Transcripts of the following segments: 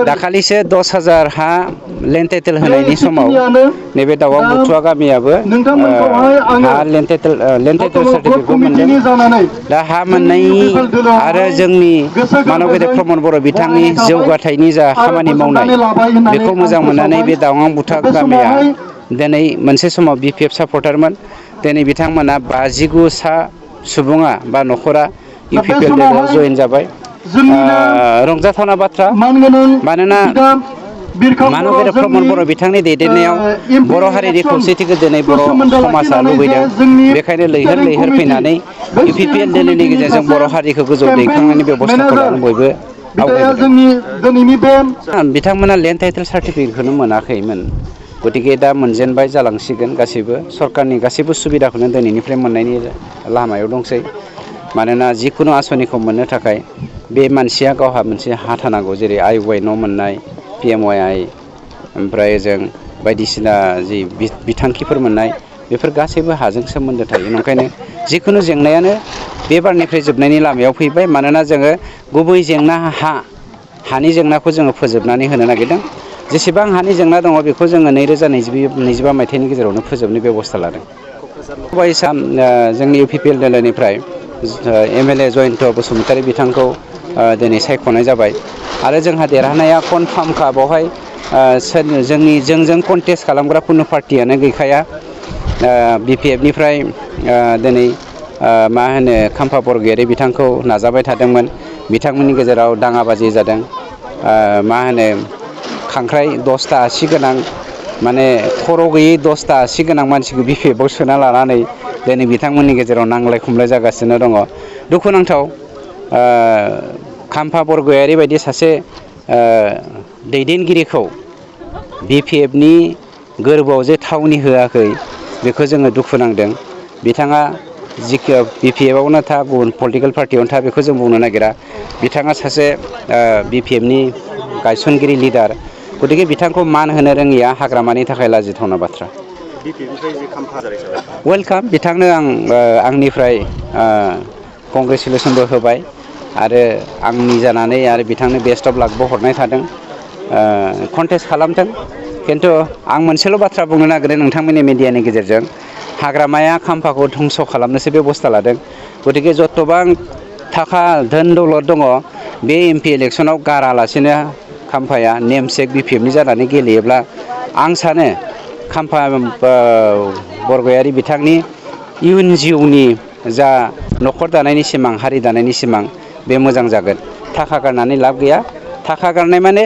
दाखालिसो 10,000 हा land title होनायनि समाव नैबे दावां बुथुवा गामियाबो हा लेन्ड टाइटेल सार्टिफिकेटखौ मोनदों। दा हा मोननायनि आरो जोंनि मानब गेदेर प्रमद बर' बिथांनि जौगाथायनि जा खामानि मावनाय बेखौ मोजां मोननानै बे दावां बुथुवा गामिया दिनै मोनसे समाव BPF सापर्टारमोन। दिनै बिथांमोना 59 सुबुङा बा न'खरा UPPL जयेन जाबाय। रंजाथावना बाथ्रा, मानोना मानब गेदेर प्रमद बर' बिथांनि दैदेननायाव बर' हारिनि खौसेथिखौ दिनै बर' समाजा लुबैदों। बेखायनो लैहोर लैहोर फैनानै UPPL दोलोनि गेजेरजों बर' हारिखौ गोजौ दैखांनायनि बेब'स्थाखौ लानो बयबो आवगायबोदों। बिथांमोना लेन्ड टाइटेल सार्टिफिकेटखौनो मोनाखैमोन। गतिके दा मोनजेनबाय जालांसिगोन गासैबो सरकारनि गासैबो सुबिदाखौनो दिनैनिफ्राय मोननायनि लामायाव दंसै। मानोना जिखुनु आसनिखौ मोननो थाखाय बे मानसिया गावहा मोनसे हा थानांगौ, जेरै IY न' मोननाय, PMYI, ओमफ्राय जों बायदिसिना जि बिथांखिफोर मोननाय, बेफोर गासैबो हाजों सोमोन्दो थायो। ओंखायनो जिखुनु जेंनायानो बे बारनिफ्राय जोबनायनि लामायाव फैबाय। मानोना जोङो गुबै जेंना हानि जेंनाखौ जोङो फोजोबनानै होनो नागिरदों। जेसेबां हानि जेंना दङ बेखौ जोङो 2025 मायथाइनि गेजेरावनो फोजोबनो बेब'स्था लादों। जोंनि UPPL दोलोनिफ्राय MLA जयन्त बसुमतारी बिथांखौ दिनै सायख'नाय जाबाय आरो जोंहा देरहानाया कनफार्मखा। बेवहाय जोंजों कन्टेस्ट खालामग्रा खुनु पार्टियानो गैखाया। BPFनिफ्राय दिनै मा होनो खाम्फा बरगयारी बिथांखौ नाजाबाय थादोंमोन। बिथांमोननि गेजेराव दाङाबाजि जादों। मा होनो खांख्राइ 10ता आसि गोनां, माने खर' गैयै 10ता आसि गोनां मानसिखौ BPFआव सोना लानानै दिनै बिथांमोननि गेजेराव नांलाय खमलाय जागासिनो दङ। दुखुनांथाव, खाम्फा बरगयारी बायदि सासे दैदेनगिरिखौ BPFनि गोरबोआव जे थावनि होआखै, बेखौ जोङो दुखु नांदों। बिथाङा जिखि BPFआवनो था, गुबुन पलिटिकेल पार्टियावनो था, बेखौ जों बुंनो नागिरा। बिथाङा सासे BPFनि गायसनगिरि लिडार। गतिके बिथांखौ मान होनो रोङिया हाग्रामानि थाखाय लाजिथावना बाथ्रा। वेलकाम, बिथांनो आंनिफ्राय कंग्रेसुलेसनबो होबाय आरो आंनि जानानै आरो बिथांनो बेस्ट अफ लाकबो हरनाय थादों। कन्टेस्ट खालामथों, खिन्थु आं मोनसेल' बाथ्रा बुंनो नागिरदों नोंथांमोननि मिडियानि गेजेरजों। हाग्रामाया खाम्फाखौ धंस' खालामनोसो बेब'स्था लादों। गतिके जतबां थाखा धोन दौलत दङ, बे MP इलेक्सनाव गारालासिनो खाम्फाया नेमसेक BPFनि जानानै गेलेयोब्ला आं सानो खाम्फा बरगयारी बिथांनि इयुन जिउनि जा न'खर दानायनि सिमां, हारि दानायनि सिमां, बे मोजां जागोन। थाखा गारनानै लाब गैया। थाखा गारनाय माने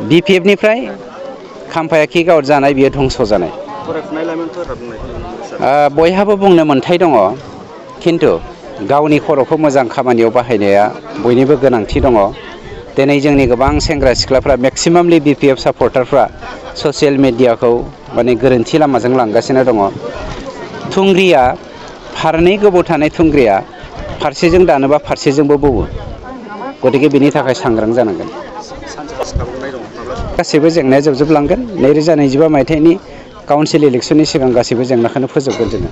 BPFनिफ्राय खाम्फाया किक आउट जानाय, बियो धंस' जानाय। बयहाबो बुंनो मोन्थाय दङ, खिन्थु गावनि खर'खौ मोजां खामानियाव बाहायनाया बयनिबो गोनांथि दङ। दिनै जोंनि गोबां सेंग्रा सिख्लाफ्रा मेक्सिमामलि BPF सापर्टारफ्रा ससियेल मेडियाखौ माने गोरोन्थि लामाजों लांगासिनो दङ। थुंग्रिया, फारनै गोबाव थानाय थुंग्रिया फारसेजों दानोबा फारसेजोंबो बौवो। गतिके बिनि थाखाय सांग्रां जानांगोन। गासैबो जेंनाया जोबजोबलांगोन। 2025 मायथाइनि काउन्सिल इलेक्सननि सिगां गासैबो जेंनाखौनो फोजोबगोन जोङो।